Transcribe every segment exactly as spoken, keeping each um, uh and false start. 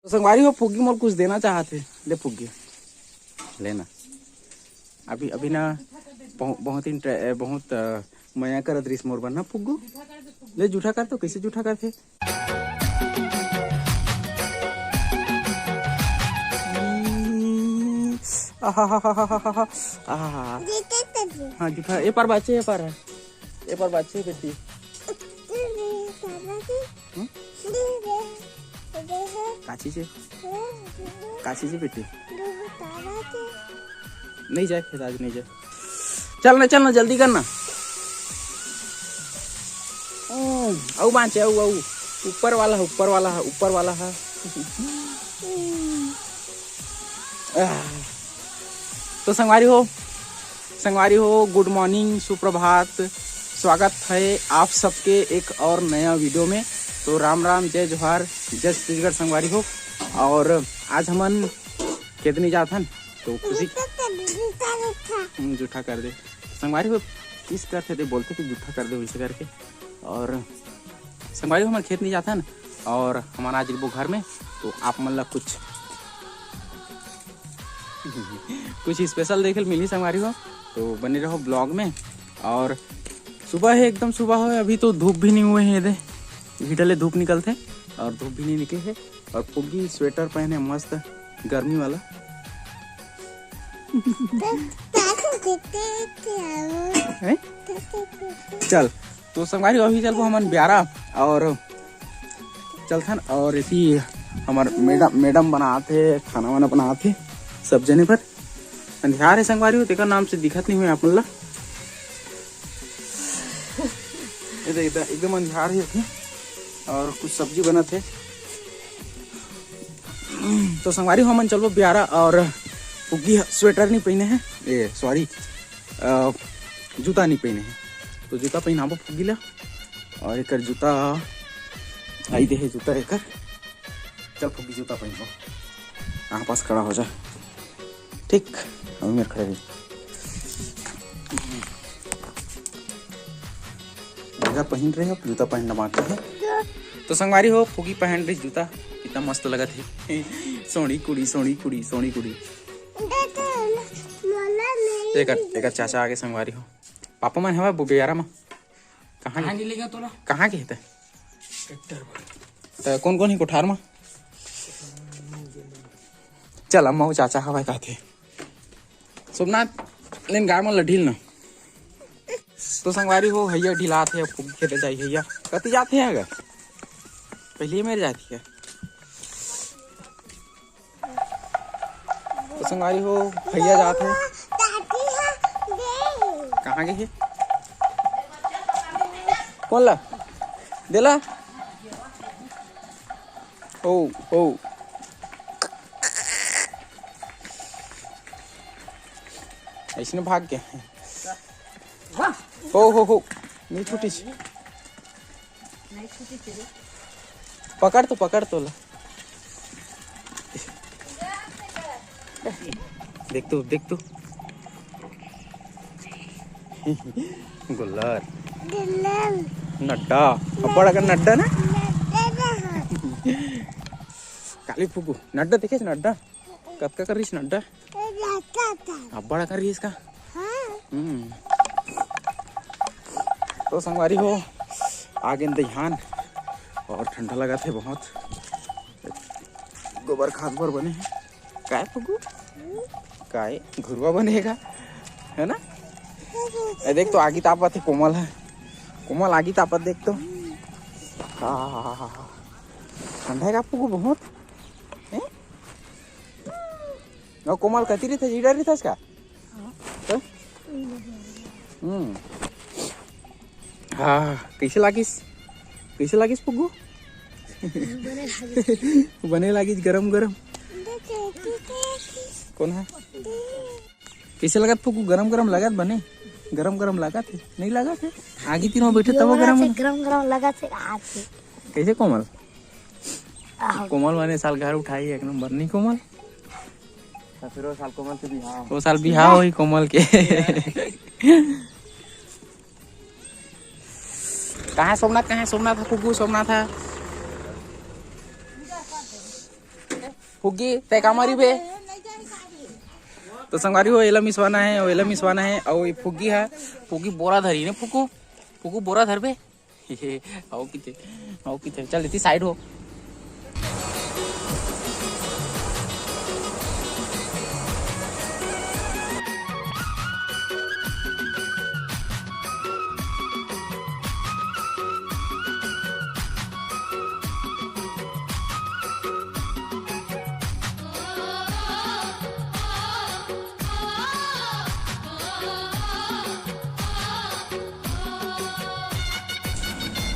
तो संगवारी हो, फुग्गी मोर कुछ देना चाहत हे। ले फुग्गी, लेना। अभी, अभी ना बहु-, बहुत इंटर-, ए, बहुत, अ, मया करत रहिस मोर बर ना फुग्गू। ले जूठा कर तो, कैसे जूठा करथे? आहा। हाँ, जूठा, ए पार बाचे, ए पार है। ए पार बाचे बेटी। हम्म? काची से? काची से बेटी? नहीं जाए खेत आज, नहीं जाए। चल ना, चल ना, जल्दी कर ना। हम्म, अउ बाँचे, अउ, अउ। ऊपर वाला है, ऊपर वाला है, ऊपर वाला है। आह। तो संगवारी हो, संगवारी हो, गुड मॉर्निंग, सुप्रभात, स्वागत है आप सबके एक और नया वीडियो में। तो राम राम, जय जोहार, जय छत्तीसगढ़ संगवारी हो। और आज हमन खेत नहीं जात हन, तो खुशी हम्म, जूठा कर दे संगवारी हो, किस करथे ते बोलथे कि जूठा कर दे वैसे करके। और संगवारी हो, हमन खेत नहीं जात हन और हमन आज रहिबो घर में, तो आप मन ला कुछ कुछ स्पेशल देखे ल मिलही संगवारी हो, तो बने रहो ब्लॉग में। और सुबह है, एकदम सुबह है, अभी तो धूप भी नहीं हुए है, दे घिटले धूप निकलथे और धूप भी नहीं निकले है। और फुग्गी स्वेटर पहने मस्त गर्मी वाला। हैं? चल, तो संगवारी हो, अभी चलबो हमन ब्यारा और चलथन। और इसी हमर मैडम, मैडम बनात हे, खाना वाना बनात हे सब जने बर। अंधियार हे संगवारी हो, तेकर नाम से दिखत नहीं हुए आप मन ला। ये देख, एकदम, एकदम अंधियार हे अभी। और कुछ सब्जी बनत हे। तो संगवारी हो, हमन चलबो ब्यारा और फुग्गी ह स्वेटर नहीं पहने हे, ए सॉरी, जूता नहीं पहने हे, तो जूता पहनाबो फुग्गी ला। और एकर जूता आई दे हे, जूता एकर। चल फुग्गी, जूता पहन लो, यहाँ पास खड़ा हो जा। ठीक, अभी मेरे खड़े रही। जूता पहन रहे हो, जूता पहनना बाकी है। तो संगवारी हो, फुग्गी पहन रही जूता, कितना मस्त लगत है। सोनी कुड़ी, सोनी कुड़ी, सोनी कुड़ी। एकर, एकर चाचा आगे संगवारी हो। पापा मन हवा बुबेयारा मा। कहाँ कहाँ गे? ले गया तोला? कहाँ गे हे ते? ट्रैक्टर पर। त कौन कौन हे कोठार मा? चल, अम्मा वो चाचा हवा कहते। सोमनाथ, लेन गाय मन ला ढील ना। तो संगवारी हो, हैया ढिलात हे, अब खेते जाई हैया। कति जात हे अगर? पहले मेरे जाती है। तो संगवारी हो, भैया जात हे। कहाँ गे हे? कौन ला? देला? ओ, ओ। ऐसने भाग गया। हो, हो, हो। नहीं छूटी। पकड़ तो, पकड़ तो ला। देख तो, देख तो। गुल्लर। नड्डा। अब्बड़ अकन नड्डा ना? काली फुगू। नड्डा देखे नड्डा? कतका कर रहिस नड्डा? अब्बड़ अकन रहिस का? हम्म। तो संगवारी हो, आगे दइहान और ठंडा लगत हे बहुत। गोबर खाद बर बने हे। काय फुगू? काय घुरवा बने हे का? है ना? ए देख तो आगी तापत हे कोमल हे। कोमल आगी तापत देख तो। हा, हा, हा, हा, हा। ठंडा हे का फुगू बहुत? हैं? अउ कोमल कति रहिथे, इडर रहिथस का? हाँ। तो? हम्म। हाँ, कैसे लागिस? कैसे लागिस फुग्गू? बने लागिस। बने लागिस गरम गरम। कौन है? कैसे लगत फुग्गू? गरम गरम लगत बने? गरम गरम लगत हे? नहीं लगत हे? आगी तीर में बैठे तब गरम हे? गरम गरम लगत हे आज। कैसे कोमल? आहो। कोमल माने साल घर उठाई एक नंबर, नहीं कोमल? ससुरो साल कोमल के बिहाव। वो साल बिहाव होही कोमल के। कहाँ हे सोमनाथ, कहाँ हे सोमनाथ, फुग्गू सोमनाथ हे। फुग्गी, तै का मारी बे? तो संगवारी हो, एला मिसवाना है, एला मिसवाना है, अउ ये फुग्गी है, फुग्गी बोरा धरी ने फुग्गू, फुग्गू बोरा धर बे। आओ किथे, आओ किथे, चल इतनी साइड हो।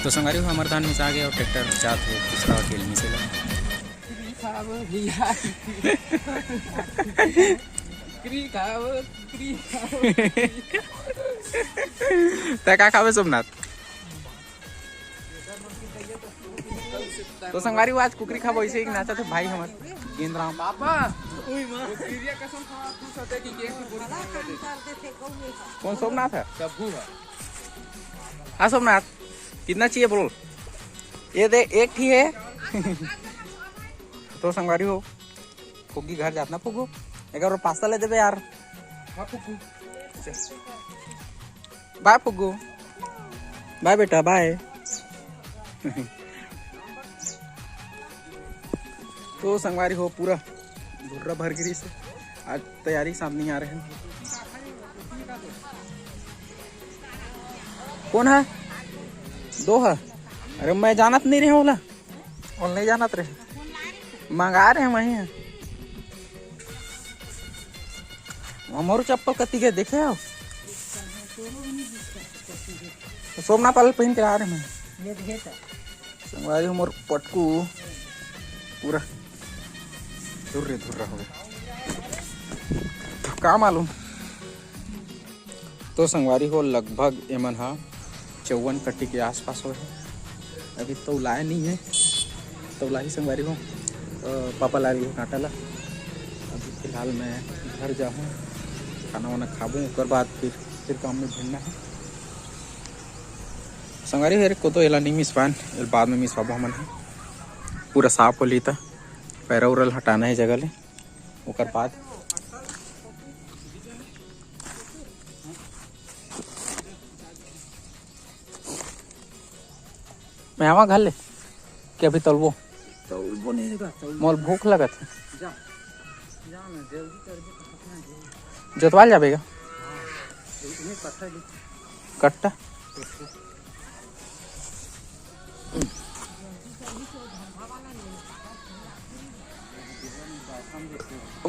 तो संगवारी हो, हमर धान मिसा गे अउ ट्रैक्टर जात हे दूसरा के मिसे ला। तै का खाबे सोमनाथ? तो संगवारी हो, आज कुकरी खाबो, ऐसे ही नाचत हे भाई हमर गेंद राम। पापा, उई मां। वो गिरिया कसम खा, तू सते की गेंद की बोरी। कौन सोमनाथ है? सब्बू है। हाँ सोमनाथ, कितना चाहिए बोल? ये दे, एक ही है। तो संगवारी हो, फुग्गी घर जात ना फुग्गू, एक और पास्ता ले देबे यार। हाँ फुग्गू। बाय फुग्गू, बाय बेटा, बाय। तो संगवारी हो, पूरा भुर्रा भर गिरी से आज तैयारी सामने आ रहे हैं। कौन है? दो है। अरे मैं जानत नहीं रहे होला, और नहीं जानत रहे, मंगा रहे हैं वहीं। हमारो चप्पल कति गए देखे हो? तो सोमनाथ वाले पहन के आ रहे हैं। संगवारी हो, मोर पटकू पूरा धुर्रे धुर्रा हो गया। तो का मालूम। तो संगवारी हो, लगभग एमन हा चौवन कट्टी के आसपास होहे। अभी तौलाए नहीं है, तौलाही संगवारी हो। अ, पापा ला रही है कांटा ला। अभी फिलहाल मैं घर जाहूँ, खाना वाना खाबो, ओकर बाद फिर फिर काम में भिड़ना है। संगवारी हो, एको तो एला नहीं मिसवान, एला बाद में मिसवाबो हमन ह। पूरा साफ होली त पैरा उरा ल हटाना है जगह ले, ओकर बाद मैं आवा घर ले कि अभी तलबो? तलबो नहीं होगा, तलबो। मोल भूख लगत है। जा, जा ना, जल्दी कर दे, तो कितना जल्दी। जोतवाल जाबे गा? हाँ, इतने कट्टा ले। कट्टा? कट्टा।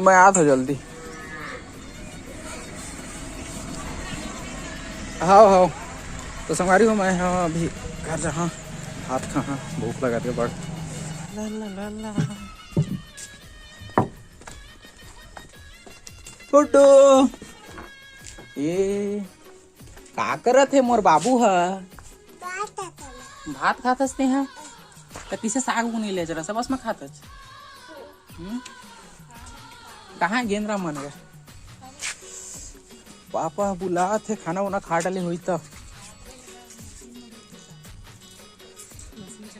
मैं आत हो जल्दी। हाव, हाव। तो संगवारी हो, मैं ह अभी घर जाहा, भात खाहा, भूख लगत हे बड़। ला, ला, ला, ला। फोटो। ए, का करत हे मोर बाबू ह? भात खात हस ते ह? त किसे साग उग नहीं ले जरा, सबस में खात हस? हम्म? कहाँ गेंदरा मन गे? पापा बुलात हे, खाना वाना खा डाले होई त।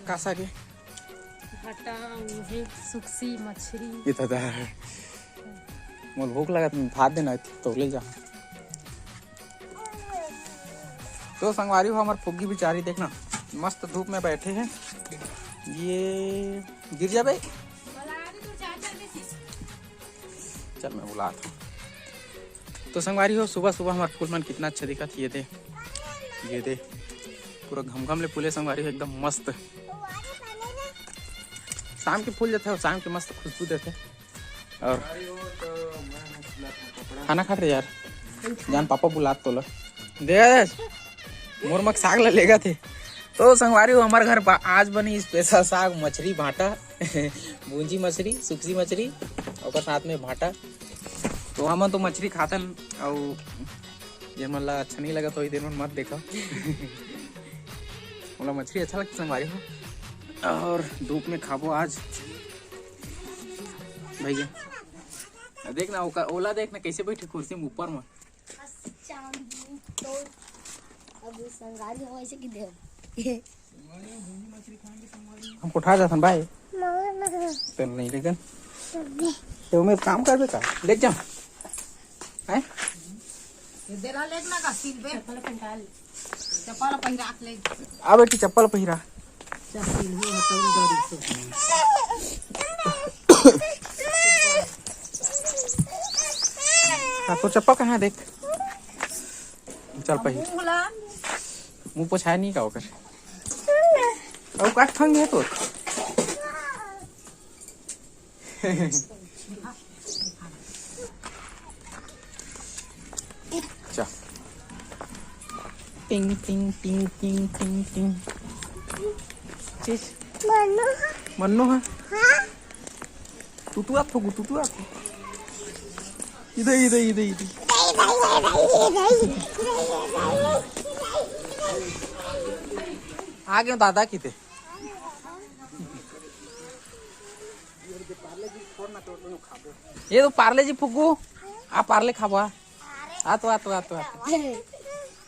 का साग हे? भाटा, उहे, सुकसी, मछरी। ये तो दा है। मोर भूख लगत, भात देना, तो ले जा। तो संगवारी हो, हमर फुग्गी बिचारी देखना, मस्त धूप में बैठे हैं। ये गिर जाबे। चल, मैं बुलात हूँ। तो संगवारी हो, सुबह सुबह हमर फूल मन कितना अच्छा दिखत, ये दे, ये दे, पूरा घमघम ले फूले संगवारी हो, एकदम मस्त। शाम के फूल जाते हो, शाम के मस्त खुशबू देते। और खाना खात रहे यार, जान पापा बुलात तोला। दे मोर मक साग ला लेगा थे। तो संगवारी हो, हमारे घर बा-, आज बनी स्पेशल साग, मछरी भाटा, भूंजी मछरी, सुकसी मछरी, ओकर साथ में भाटा। तो हमन तो मछरी खातन, अउ जेन मन ला अच्छा नहीं लगत होही, तेन मन मत देखा। मोला मछरी अच्छा लगता संगवारी हो, और धूप में खाबो आज भैया। देख ना, ओकर, ओला देख ना, कैसे बैठे कुर्सी में ऊपर में। चांदी तो अब संगारी हो ऐसे कि देव। हम कोठा जाथन भाई। तेल नहीं लेकिन ते में काम करबे का? ले जा। हैं? ये दे रहा लेग ना का सील बे। चप्पल पहिरा के ले। आ बेटी, चप्पल पहिरा। चप्पल ही है, तो डरी से। हाँ, तो चप्पल कहाँ है? देख। चल पहिर। मुंह ला। मुंह पोछाय नहीं का ओकर? अउ का ठंग है तो? चल। टिंग, टिंग, टिंग, टिंग, टिंग, टिंग। चीज। मन्नू। मन्नू है? हाँ? तुतुआ फुगू, तुतुआ फुगू। इधर, इधर, इधर, इधर। आ गए दादा किते। ये तो पार्ले जी फुगू। आ पार्ले खाबो, आ। आ तो, आ तो, आ तो, आ तो।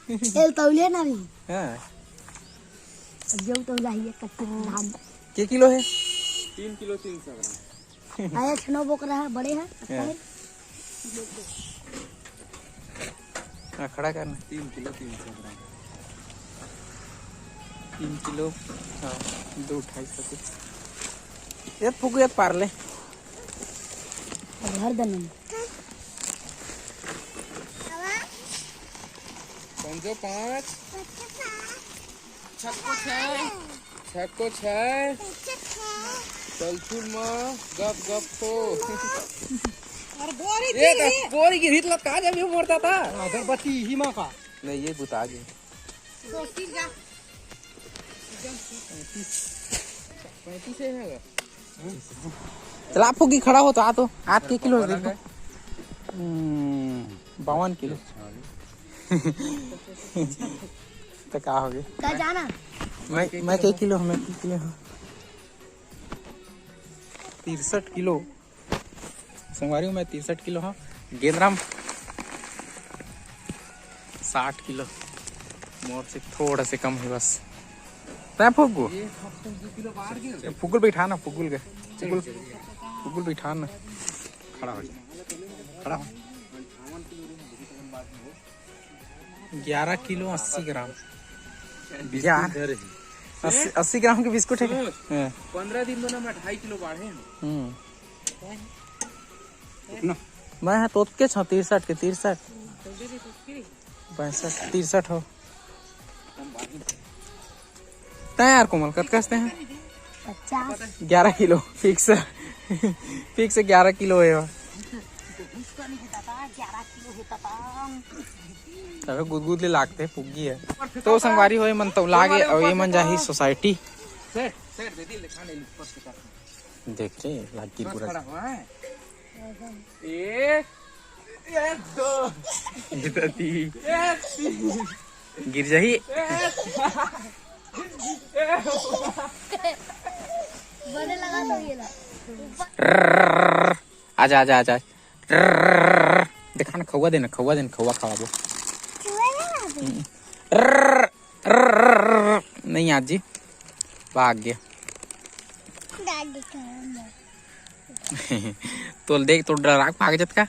तेल तौलिया ना भी। हाँ। अब जो तौला है ये कच्चे धान। के किलो है? तीन किलो तीन सौ ग्राम। आया छनो बोकरा है, बड़े हैं, अच्छा है। हाँ, खड़ा करना। तीन किलो तीन सौ ग्राम। तीन किलो, हाँ, दो ढाई सौ के। ये फुगू, ये पार्ले। भर देना। पाँच सौ पाँच। छक्को छे। छक्को छे। चल छुल मा गप गप हो। अरे बोरी ये गिरी। तो बोरी गिरी लटका जब ये मरता था। अगरबत्ती ही माँ का। नहीं, ये बुता गई। पैंतीस है। चला फुगी, खड़ा हो तो आ तो। आप के किलो दे दो। हम्म, बावन किलो। तो का हो गया? का जाना? मैं, मैं के किलो हूँ, मैं के किलो हूँ? तिरसठ किलो। संगवारी हो, मैं तिरसठ किलो हूँ। गेंदरा म साठ किलो, मोर से थोड़ा से कम है बस। तै फुग्गू? फुग्गुल बैठा ना, फुग्गुल के। फुग्गुल, फुग्गुल बैठा ना। खड़ा हो जा। खड़ा हो। ग्यारह किलो अस्सी ग्राम। ग्यारह। अस्सी, अस्सी ग्राम के बिस्कुट है। हाँ। पंद्रह दिन में ना मैं ढाई किलो बाढ़े हूँ। हम्म। मैं हाँ तोतके छो, तिरसठ के, तिरसठ। पैंसठ, तिरसठ हो। तै यार कोमल, कतका हस तै? पचास। ग्यारह किलो, फिक्स। फिक्स ग्यारह किलो है। अबे गुदगुद ले लागते, पुग्गी है। तो संगवारी हो, ये मन तो लागे, और ये मन जाही सोसाइटी। देख रे, लाग गिर पूरा। एक, एक, दो। इधर तीन। एक, तीन। गिर जाही। एक। बने लगा तो ये ला। आजा, आजा, आजा। देखा ना, खौआ देना, खौआ देना, खौआ खवाबो। नहीं आज जी, भाग गया। तो देख, तो डरा भाग जात का।